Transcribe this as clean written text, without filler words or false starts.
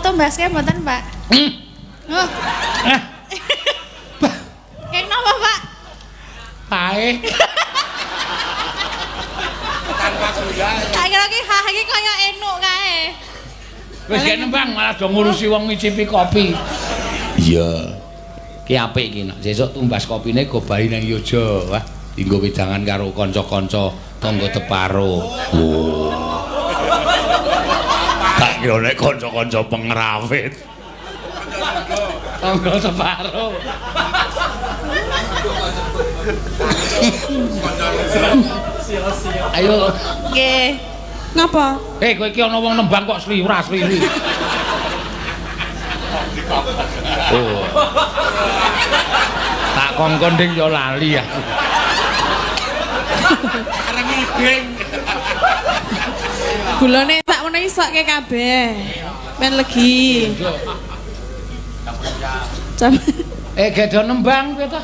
tumbaske mboten, Pak? Hmm. Oh, Eh, keng napa, Pak? Pae. Tanpa gula. Tak kira ki hah iki kaya enuk kae. Wis gek nembang malah do ngurusi wong ngicipi kopi. Iya. Ki apik iki nek sesuk tumbas kopine go bali nang Yojo. Wah, dinggo wedangan karo kanca-kanca tangga teparo. Oh. Tak kira nek kanca-kanca pengrawit. Tangga teparo. Ayo. Nggih. Ngapa? Eh, kowe iki ana wong nembang kok sliwra-sliri. Oh. Tak kongkon ding yo lali aku. Arep ngiding. Gulane sak ngono iki sokke kabeh. Men legi. Eh, gedho nembang kowe ta?